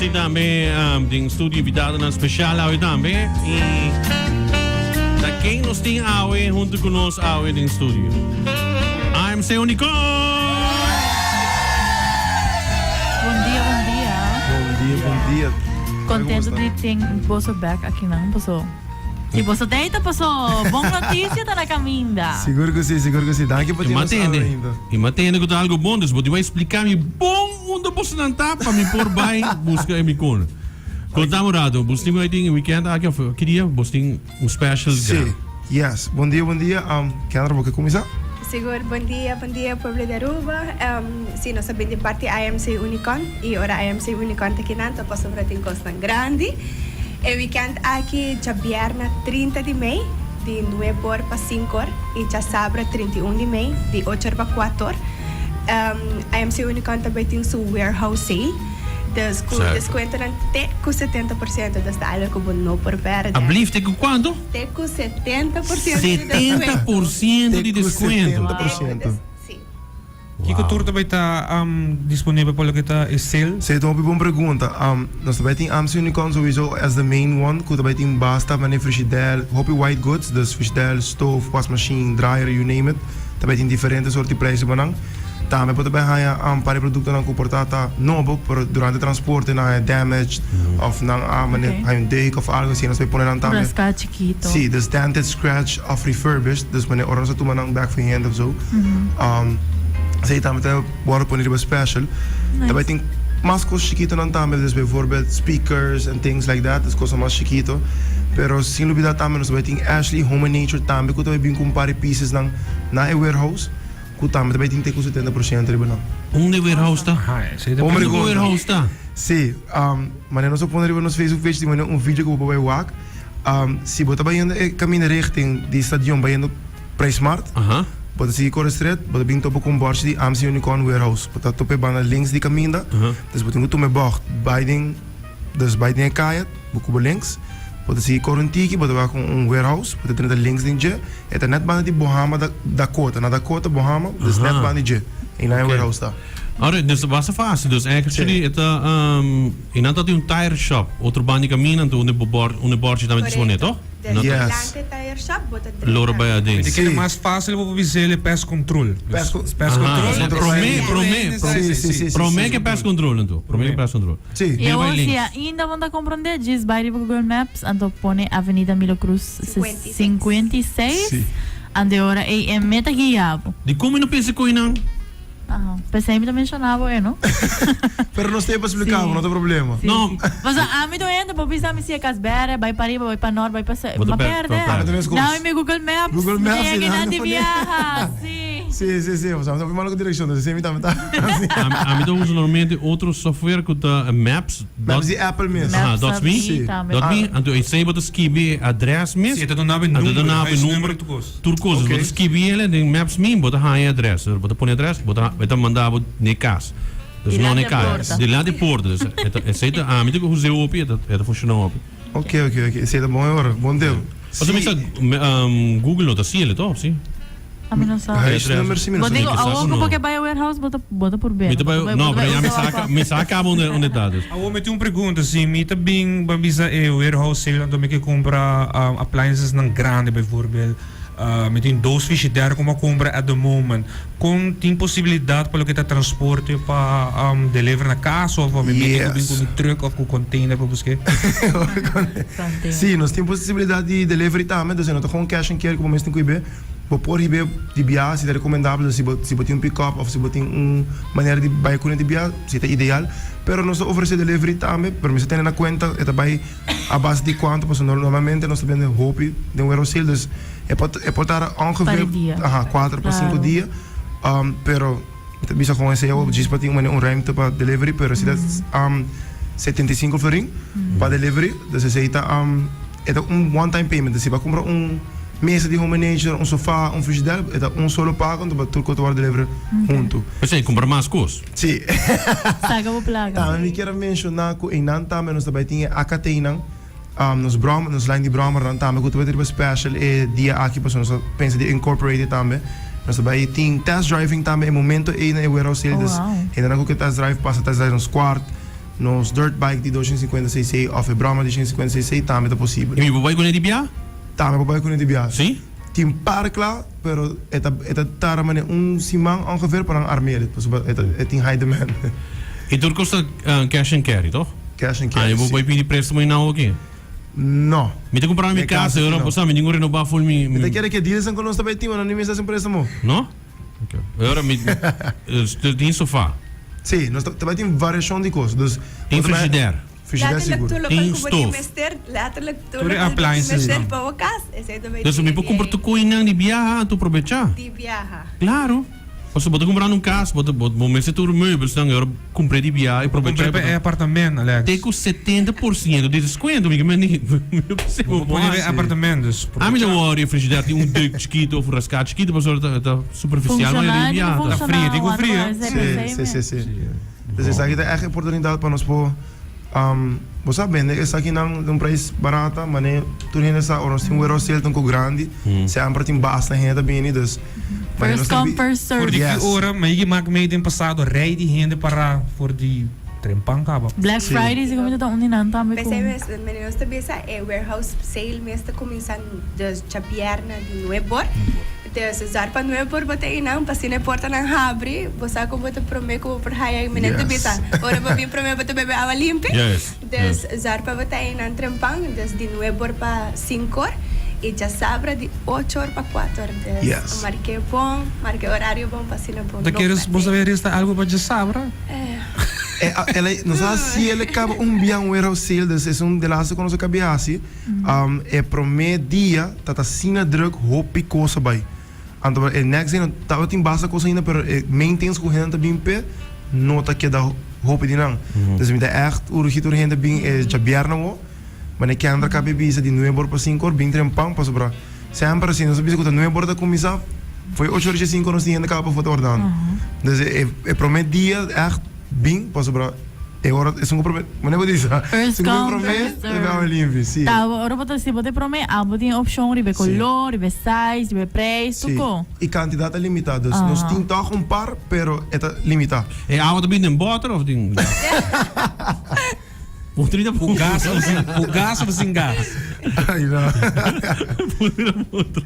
tin tambe den studio invitadonan special awe tambe. Y ta ken nos tin awe hunto cu nos awe den studio? AMC Unicorn! Bon dia, bon dia. Bon dia, bon dia. Contento di tin boso back akinan, paso si boso ta ta paso bon noticia ta na caminda. Sigur cu si, sigur cu si. Danki pa tin nos awe ainda. Y m'a tende cu ta algo bon, dus bo tin bai splica mi bon unda bosonan ta pa mi por bai busca e micon. Conta un rato, bos tin bai tin e weekend aki of ki dia bos tin un special Si, yes. Bon dia, bon dia. Kendra, bo ke cuminsa? Sigur. Bon dia, bon dia pueblo di Aruba. Si, nos a bin di parti IMC Unicon y ora IMC Unicon ta kinan ta pasobra tin cosnan grandi. E weekend aki djabièrnè 30 di mei di nuebe or pa sinku or y djasabra 31 di mei di ocho or pa kuater or IMC Unicon ta bai tin su warehouse sale dus ku deskuentonan te ku 70%, dus ta algo ku bo no por pèrdè. Ablief te ku kuantu? Te ku 70% di deskuento. 70% di Te ku deskuento. 70%. Sí. Kiko tur ta bai ta disponibel pa loke ta e sale? Sí, ta un hopi bon pregunta. Nos ta bai tin AMC Unicorn souiso as the main one ku ta bai tin basta manera frigidaire, hopi white goods, dus frigidaire, stoof, wasmachine, dryer, you name it. Ta bai tin diferente soort di prijs riba nan. Tambe bo ta bai haña un par di produktonan ku por ta ta nobo, pero durante transporte nan haña damaged òf nan a manera haña un deuk òf algo asina, nos ta bai pone nan tambe. Raská chikito. Sí, dus dented, scratch òf refurbished, dus manera ora nos a tuma nan bèk for hende òf so. Esei tambe ta wòrdu pone riba special. Ta bai tin mas kos chikitonan tambe, dus bijvoorbeeld speakers and things like that, dus kosnan mas chikito. Pero sin lubida tambe nos ta bai tin Ashley Home and Nature tambe ku ta bai bin ku un par di piecesnan na e warehouse ku tambe ta bai tin te ku 70% riba nan. Unda e warehouse ta? Bon Unda e pregunta. warehouse ta? Sí, manera nos a pone riba nos Facebook page tin manera un video ku bo por bai wak. Si bo ta bayendo e kaminda richting di stadion bayendo Prijsmart, bo ta sigui kore stret, bo ta bin topa ku un bòrchi di AMSI Unicorn Warehouse. Bo ta topa e banda links di kaminda, dus bo tin ku tuma e bògt bai den, dus bai den e kaya, bo kuba links, bo ta sigui kore un tiki, bo ta wak un warehouse, bo ta drenta links den dje, e ta nèt banda di Bohama Dakota, na Dakota Bohama, dus nèt banda di dje, einan e warehouse ta. Alright, dus ta basta fácil, dus actually e ta, e nan ta tin un tire shop otro banda di kaminda, anto unda e bòr, unda e bòrchi tambe ta disponé, tòg? Yes. Loro bai aden. Mi ta kere mas fácil bo por bisa el e pest control. Pest control. Pest control. Prome, prome, prome. Prome ke pest control anto. Prome ke pest control. Si. I awor si ainda bo no ta komprondé, djis bai riba Google Maps anto pone Avenida Milo Cruz 56, anto e ora ei e meta guia bo. Dikon mi no pensa koe nan? Aha, p'esei mi ta menshoná bo e, no? Pero nos ta e pa spliká bo, no ta problema. Sí, No. sí. Pasobra ami ta hende por bisa mi si e kas bèrdè, bai pariba, bai pa nort, bai pa sùit. Bo ta Ma per- pèrdè. bo Ami ta meskos. Dame mi Google Maps. Google Mi ta Maps, yega i nan nan di pone. biaha, sí. Sí, sí, sí. Pasobra ami ta hopi malo ku direkshon, dus esei mi tambe ta hasi. Ami, ami ta usa normalmente otro software ku ta Maps. Maps di Apple mes. Aha, Maps dot dot me. me Sí. tambe. Dot me. Anto esei bo ta skibi e adrès mes. Sí, e ta duna bo e Anto ta number, duna bo e huisnummer number. i tur kos. Tur kos, bo ta skibi el den Maps Me, bo ta haña e adres. Bo ta pone adres, bo ta e ta manda bo n'e kas. Dus no n'e Dilanti e kaya. porta. Dilanti e porta. Dus e ta esei ta ami ta us'é hopi, e ta e ta funshoná hopi. Ok, ok, ok. Esei ta bon e ora. Bon tep. Pasobra mi sa Google no ta hasi el toch, si? Ami no sa. Huisnummer si mi no Bo sa. digo Mi sa awor ku ku no. bo ke bai e warehouse bo ta bo ta por bera. Mi ta bai, no, pero ya mi sa mi sa kaba unda unda e ta dus. Awor mi tin un pregunta, si mi ta bin ban bisa e warehouse sale anto mi ke kumpra appliances nan grandi bijvoorbeeld mi tin dos frigidaire ku mi a kumpra at the moment kon tin posibilidat pa loke ta transporte pa deliver na kas of mi mete ku bin ku mi truck of ku container pa buske? Si, nos tin posibilidat di delivery tambe, dus e no ta gewoon cash and carry ku bo mes tin ku hib'é. Bo por hib'é di biaha si ta rekomendabel, si bo si bo tin un pick-up òf si bo tin un manera di bai kuné di biaha, si ta ideal. Pero nos ta ofresé delivery tambe, pero mester tene na kuenta e ta bai a base di kuantu, pasobra normalmente nos ta bende hopi den warehouse sale, dus e por e por tarda ongeveer Par dia. aha, kuater pa sinku Claro. dia. Pero mi ta bisa kon esei awor djis pa tin un manera un ruimte pa delivery, pero si ta 75 florin pa delivery, dus esei ta E ta un one time payment, dus si bo a kumpra un mesa di home manager, un sofa, un frigidaire, e ta un solo pago, anto bo tur kos ta wòrdu deliver huntu. P'esei kumpra mas kos. Sí. Saca bo placa. Tambe mi kier a menshoná ku einan tambe nos ta bai tin e AKT-nan, nos bròmer, nos lijn di bròmernan tambe ku ta bai ta riba special e dia aki pasobra nos a pensa di incorporate e tambe. Nos ta bai tin test driving tambe e momento ei na e warehouse sale, dus hendenan ku ke test drive pasa test drive nos kwart. Nos dirt bike di 250 cc of e brommer di 150 cc tambe ta posibel. Y mi por bai cune di bia? Tambe por bai cune di bia. Si? Tin par cla, pero e ta e ta tarda mane un siman ongeveer pa nan arm'el, pasobra e ta e tin high demand. Y tur cos ta cash and carry, toch? Cash and carry, Ah, y bo si. bai pidi prestamo y nan oki? No. Mi ta cumpra mi Den casa, caso yo no, no. bo sa, mi tin cu renoba full mi, Mi ta mi. kere ke deals nan cu nos ta bai tin, ma nan ni mester haci un prestamo. No? Ok. Ora mi tin sofa. Sí, nos ta bai tin variacion di cos. Dus, Tin bo ta bai- frigidaire. Frigidaire Letterlijk sigur. tur local Tin ku bo tin stoof. mester, letterlijk tur Tur e local ku bo tin appliances mester nan. pa bo kas, esei ta bai Dus tin mi por e kumpra dia tur koinan di biaha anto probecha. di biaha. Claro. Pasobra bo ta kumprando un kas, bo ta bo bo mester tur meubelsnan i ora kumpr'é di biaha i probecha Kumpr'é pa e apartamento, Alex. Te ku 70% di deskuento, mi ke men mi no Bo por pone e apartamento, dus Ami ta probecha. wòri e frigidaire tin un deuk chikito of un raská chikito pasobra ta ta superficial ma di biaha ta. Ta fria, tin ku fria. Sí, sí, sí, sí. Dus esaki ta ègt oportunidat pa nos por Bo sa bende esakinan den un prijs barata, mane tur hende sa ora nos tin warehouse sale ta un ko grandi, semper tin basta hende ta bini, dus mane First nos tin come, bi- first serve. For di ki Yes. ora mi a mak mee den pasado rij di hende para for di trempan kaba. Black Sí. Friday si ta un di nan tambe ku. P'esei mes, mane nos ta bisa e warehouse sale mes ta kuminsá dus djabièrnè di nuebor. Dus zar pa nuebe por bo ta einan, pa asina e portanan habri, bo sa ku bo ta promé ku bo por haya i menen ta bisa, ora bo bin promé bo ta bebe awa limpi. Dus zar pa bo ta einan trempan, dus di nuebe or pa sinku or, i djasabra di ocho or pa kuater or. Dus mark'é bon, mark'é orario bon pa asina bo Ta no kere bo pèrdè. saber resta algu pa djasabra? El a, nos a hasi el a kaba un bia un warehouse sale, dus esun de laatste ku nos a kabi hasi. E prome dia ta ta asina druk hopi kos a bai. Anto e next day no tabatin basta kos ainda pero e main things ku hende ta bin p'e no ta keda hopi di nan. Dus mi ta ègt urgi tur hende bin e djabièrnè awo. Mane Kendra kabe bisa di nuebe or pa sinku or bin trempan pasobra semper asina nos a bisa ku ta nuebe or ta kuminsá fo'i ocho or dje sinku nos tin hende kaba pafó ta wardando. Dus e prome dia ègt bin pasobra. E ora esun ku prome, mane bo bisa? First Esun ku come, prome, first e serve. bebe limpi, si. Ta, ora bo ta si bo te prome, abo tin opcion riba e Si. color, riba e size, riba e prijs, Si. tuko. E cantidad ta limita, dus nos Ah. tin toch un par, pero e ta limita. E awa ta bin den boter of den Boter ta Ku gas of sin, ku gas of sin gas? Ay, no. Boter ta boter.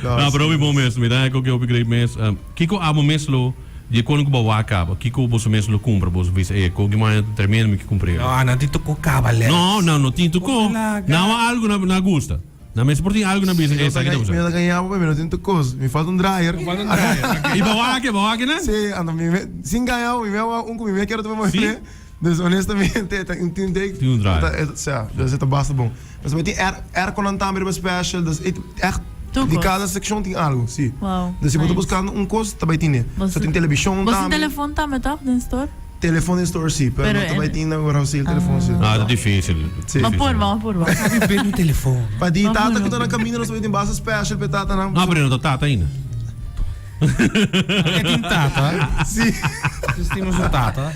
No, No, pero si. hopi bon mes. Mi ta haña ku hopi great mes. Kiko abo mes lo di e kono ku bo wak kaba? Kiko boso mes lo kumpra? Boso bisa, e koki maña ta tremendo, mi ke kumpr'é. No, nan tin toko kaba les. No, nan no tin toko. Laga. Nan a algu na na gusta. Nan mes por tin algu na bisa, Mi e no ta esaki ta mi gusta. no ta gaña bo, mi no tin toko. Mi falta un dryer. Falta un dryer, I bo wak, bo wak nan? Si, anto mi me, sin gaña bo, mi me wak un ku mi me kere tuma Si? moe. Dus honestamente, ta un tin take. Tin un dryer. Ta, e, sa, dus e ta basta bon. Nos tambe tin air, airconan tambe riba special, dus e echt Tur di kos. kada seccion tin algo, si. Wow, Dus si bo ta nice. buscando un kos, ta bai tine. Bo So tin televishon Bo sin tambe. telefon tambe toch, den store? Telefon den store si, pero Pero no ta bai en- tin na warehouse sale telefon si. Ah, ta dificil. Si. Ma purba, ma purba. Mi pedi un telefon. Pa di Ma tata purba. ku ta na kaminda nos ta bai tin basta special pa e tatanan. No, pero no ta tata ainda. E tin tata. Si. Nos tin un tata.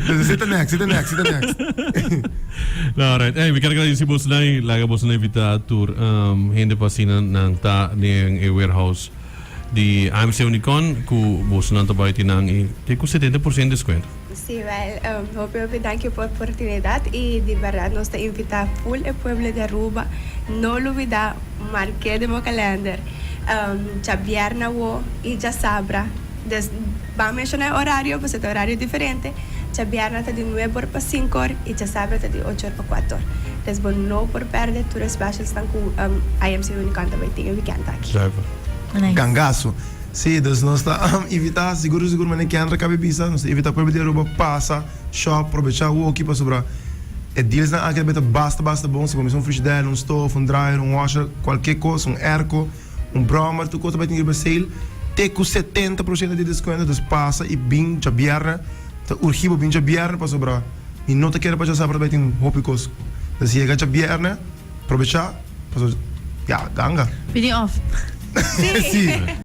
Dus zit next, zit next, zit next. No, right. Hey, mi kier agradeci boso nan, laga boso nan invita tur um, hende pa asina nan ta den e warehouse di AMC Unicorn ku boso nan ta bai tin nan i te ku 70% descuento. Sí, wel, um, hopi hopi danki pa oportunidad y di berdad nos ta invita full e pueblo di Aruba no lubida marke den bo kalender um, djabièrnè awo y djasabra. Des ban menshoná e orario pasobra ta orario diferente, djabièrnè ta di nuebe or pa sinku or y djasabra ta di ocho or pa kuater or. Des bo no por pèrdè tur e specialsnan ku um, IMC Unicorn ta bai tin e wikènt aki. Nice. Gangaso. Sí, dus nos ta invitá, sigur sigur manera Kendra kabe bisa, nos ta invitá pueblo di Aruba pasa, shop, probechá woki pasobra e dealsnan aki ta bai ta basta basta bon. Si bo mester un frigidaire, un stof, un dryer, un washer, kualke kos, un airco, un brommer, tur kos ta bai tin riba sale te ku 70% di deskuento. Dus pasa i bin djabièrnè, ta urgí bo bin djabièrnè pasobra mi no ta kere pa djasabra ta bai tin hopi kos. Dus yega djabièrnè. Probechá, pasobra ya, ganga. Pidi off. Sí.